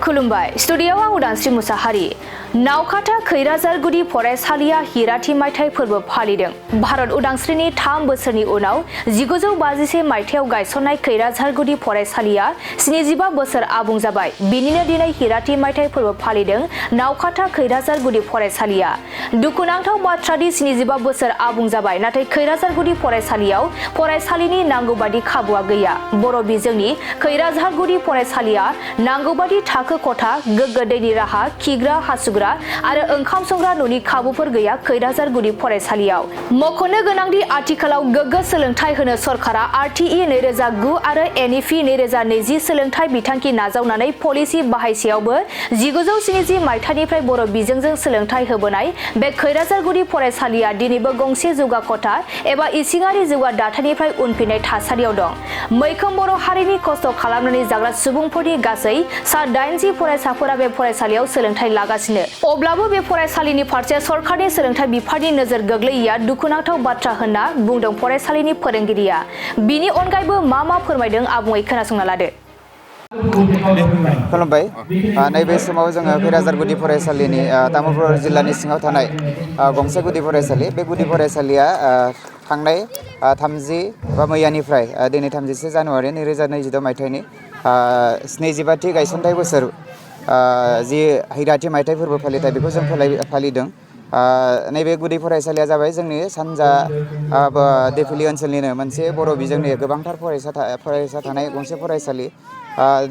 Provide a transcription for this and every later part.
खुलुमबाय स्टुडियोआव आं उदांस्रि मुसाहारि नावकाटा खैराजारगुदि फरायसालिया हिराथि मायथाइ फोरबो फालिदों। भारत उदांस्रिनि 3 बोसोरनि उनाव 1951 मायथाइयाव गायसननाय खैराजारगुदि फरायसालिया 75 बोसोर आबुं जाबाय। बिनिनो दिनै हिराथि मायथाइ फोरबो फालिदों नावकाटा खैराजारगुदि फरायसालिया। दुखुनांथाव बाथ्रादि 75 बोसोर आबुं जाबाय, नाथाय खैराजारगुदि फरायसालियाव फरायसालिनि नांगौबादि खाबुआ गैया। बर' बिजोंनि खैराजारगुदि फरायसालिया नांगौबादि थाखो खथा, गोग्गो दैनि राहा, खिग्रा हासुग्रा आरो ओंखाम संग्रा न'नि खाबुफोर गैया खैराजारगुदि फरायसालियाव। मख'नो गोनांदि आथिखालाव गोग्गो सोलोंथाइ होनो सरकारा RTE 2009 आरो NEP 2020 सोलोंथाइ बिथांखि नाजावनानै पलिसि बाहायसेयावबो 1970 मायथाइनिफ्राय बर' बिजोंजों सोलोंथाइ होबोनाय बे खैराजारगुदि फरायसालिया दिनैबो गंसे जौगा खथा एबा इसिङारि जौगा दाथायनिफ्राय उनफिननाय थासारियाव दं। मैखोम बर' हारिनि खस्थ' खालामनानै जाग्रा सुबुंफोरनि गासै सा 80 फरायसाफोरा बे फरायसालियाव सोलोंथाइ लागासिनो। अब्लाबो बे फरायसालिनि फारसे सरकारनि सोलोंथाइ बिफाननि नोजोर गोग्लैयैया दुखुनांथाव बाथ्रा होनना बुंदों फरायसालिनि फोरोंगिरिया। बिनि अनगायैबो मा फोरमायदों आबुङै खोनासंना लादो। खुलुमबाय। नैबे समाव जोङो खैराजारगुदि फरायसालिनि तामुलपुर जिल्लानि सिङाव थानाय गंसे गुदि फरायसालि। बे गुदि फरायसालिया थांनाय 30 बा मैयानिफ्राय दिनै 31 जानुवारि 2026 मायथाइनि 75थि गायसनथाइ बोसोर जि हिराथि मायथाइ फोरबो फालिथाय बेखौ जों फालिदों। नैबे गुदि फरायसालिया जाबाय जोंनि सानजा देफिलि ओनसोलनिनो मोनसे बर' बिजोंनि गोबांथार फरायसा थानाय गंसे फरायसालि।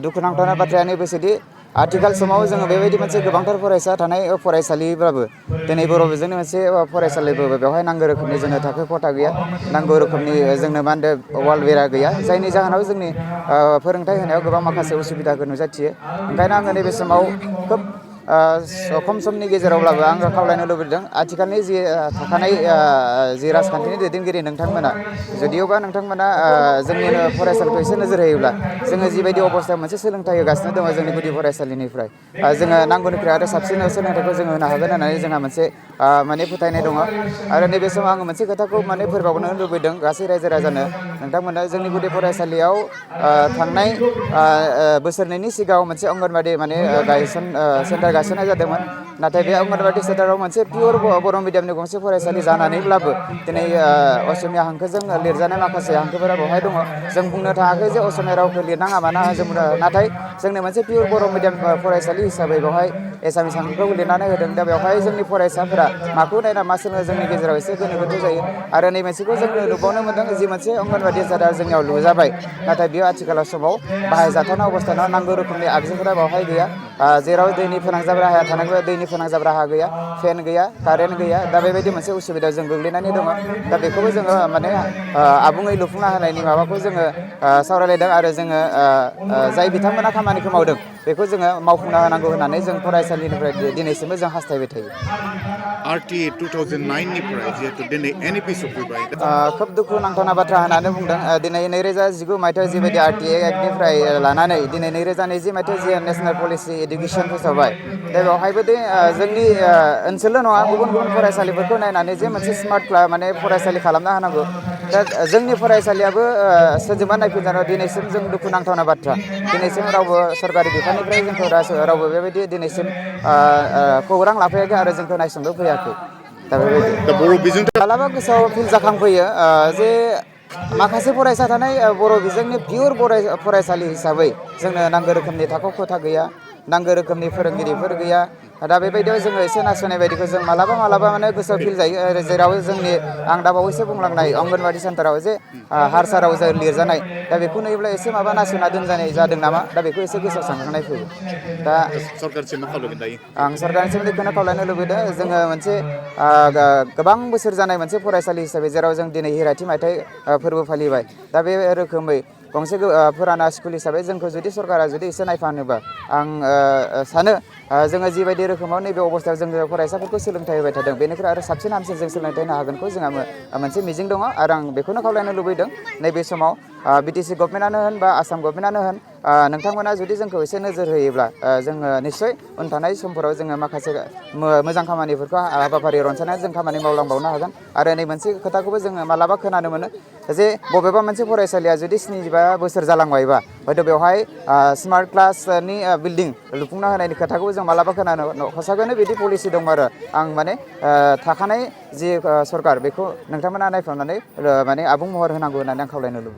दुखुनांथाव बाथ्राया नैबेसोदि आथिखाल समाव जोङो बेबायदि मोनसे गोबांथार फरायसा थानाय फरायसालिब्लाबो दिनै बर' बिजोंनि मोनसे फरायसालिब्लाबो बेवहाय नांगौ रोखोमनि जोंनो थाखो खथा गैया, नांगौ रोखोमनि जोंनो मा होनदों वाल बेरा गैया, जायनि जाहोनाव जोंनि फोरोंथाइ होनायाव गोबां माखासे उसुबिदाखौ नुजाथियो। ओंखायनो आङो नैबे समाव खोब खम समनि गेजेरावब्लाबो आङो खावलायनो लुबैदों आथिखालनि जि थाखानाय जि राजखान्थिनि दैदेनगिरि नोंथांमोना, जुदिअबा नोंथांमोना जोंनिनो फरायसालिखौ एसे नोजोर होयोब्ला जोङो जिबायदि अबस्थायाव मोनसे सोलोंथाइ होगासिनो दङ जोंनि गुदि फरायसालिनिफ्राय जोङो नांगौनिफ्राय आरो साबसिन सोलोंथाइखौ जोङो होनो हागोन होननानै जोंहा मोनसे फोथायनाय दङ। आरो नैबे समाव आङो मोनसे खोथाखौ फोरमायबावनो लुबैदों गासै रायजो राजानो, नोंथांमोना जोंनि गुदि फरायसालियाव थांनाय बोसोरनैनि सिगाङाव मोनसे अंगनबादि सेन्टार गायसननाय जादोंमोन। नाथाय बे अंगनबादि सेन्टाराव मोनसे पियर बर' मिडियामनि गंसे फरायसालि जानानैब्लाबो दिनै असमिया हांखोजों लिरजानाय माखासे हांखोफोरा बेवहाय दङ। जों बुंनो थाङाखै जे असमिया रावखौ लिरनाङा मानाङा, नाथाय जोंनो मोनसे पियर बर' मिडियाम फरायसालि हिसाबै बेवहाय एसामिस हांखोखौ लिरनानै होदों। दा बेवहाय जोंनि फरायसाफोरा माखौ नायना मा सोलोङो जोंनि गेजेराव एसे गोनो गोथो जायो। आरो नै मोनसेखौ जोङो नुबावनो मोनदों, जि मोनसे अंगनबादि सेन्टार जोंनियाव लुजाबाय, नाथाय बेयो आथिखालाव समाव बाहायजाथावना अबस्थायाव नांगौ रोखोमनि आगजुफोरा बेवहाय गैया। जेराव दैनि फोनांजाब राहाया थानांगौ दैनि फोनांजाब राहा गैया, फेन गैया, कारेन्ट गैया। दा बेबायदि मोनसे उसुबिदायाव जों गोग्लैनानै दङ। दा बेखौबो जोङो आबुङै लुफुंना होनायनि माबाखौ जोङो सावरायलायदों आरो जोङो जाय बिथांमोना खामानिखौ मावदों बेखौ जोङो मावफुंना होनांगौ होननानै जों फरायसालिनिफ्राय दिनैसिमबो जों हास्थायबाय थायो। RTE 2009 निफ्राय जिहेतु दिनै NEP सफैबाय। खोब दुखुनांथावना बाथ्रा होननानै बुंदों। दिनै 2019 मायथाइयाव जिबायदि RTE एक्टनिफ्राय लानानै दिनै 2020 मायथाइयाव जि नेसनेल पलिसि इडुकेसन फोसावबाय, दा बेवहायबो जोंनि ओनसोलल' नङा गुबुन गुबुन फरायसालिफोरखौ नायनानै जे मोनसे स्मार्ट फरायसालि खालामना होनांगौ। दा जोंनि फरायसालियाबो सोरजोंबा नायफिनजानायाव दिनैसिम जों दुखुनांथावना बाथ्रा, दिनैसिम रावबो सरकारि बिफाननिफ्राय जोंखौ रावबो बेबायदि दिनैसिम खौरां लाफैयाखै आरो जोंखौ नायसंनो फैयाखै। दा बेबायदि बर' बिजों मालाबा गोसोआव फिल जाखांफैयो जे माखासे फरायसा थानाय बर' बिजोंनि पियर फरायसालि हिसाबै जोंनो नांगौ रोखोमनि थाखो खथा गैया, नांगौ रोखोमनि फोरोंगिरिफोर गैया। दा बेबायदियाव जोङो एसे नासयनाय बायदिखौ जों मालाबा गोसोआव फिल जायो। जेराव जोंनि आं दा बावैसो बुंलांनाय अंगनबादि सेन्टाराव जे हारसा रावजों लिरजानाय, दा बेखौ नुयोब्ला एसे नासयना दोनजानाय जादों नामा, दा बेखौ एसे गोसोआव सानखांनाय फैयो। दा सरकारसिम मा खावलायगोन दायो? आं सरकारनिसिम बेखौनो खावलायनो लुबैदों, जोङो मोनसे गोबां बोसोर जानाय मोनसे फरायसालि हिसाबै जेराव जों दिनै हिराथि मायथाइ फोरबो फालिबाय, दा बे रोखोमै गंसे फुराना स्कुल हिसाबै जोंखौ जुदि सरकारा एसे नायफानोबा, आं सानो जोङो जिबायदि रोखोमाव नैबे अबस्थायाव जोङो फरायसाफोरखौ सोलोंथाइ होबाय थादों, बेनिफ्राय आरो साबसिन हामसिन जों सोलोंथाइ होनो हागोनखौ जोंहा मोनसे मिजिं दङ। आरो आं बेखौनो खावलायनो लुबैदों नैबे समाव BTC गभर्नमेन्टआनो होन बा आसाम गभर्नमेन्टआनो होन नोंथांमोना जुदि जोंखौ एसे नोजोर होयोब्ला जोङो निश्चय उन थानाय समफोराव जोङो माखासे मोजां खामानिफोरखौ हाबाफारि रनसायनानै जों खामानि मावलांबावनो हागोन आरो नै मोनसे खोथाखौबो जोङो मालाबा खोनानो मोनो जे बबेबा मोनसे फरायसालिया जुदि 75 बोसोर जालांबायबा हयथ' बेवहाय स्मार्ट क्लासनि बिल्डिं लुफुंना होनायनि खोथाखौबो जों मालाबा खोनानो हसागैनो बिदि पलिसि दं आरो आं माने थाखानाय जि सरकार बेखौ नोंथांमोना नायफ्रामनानै माने आबुं महर होनांगौ होननानै आं खावलायनो लुबैयो।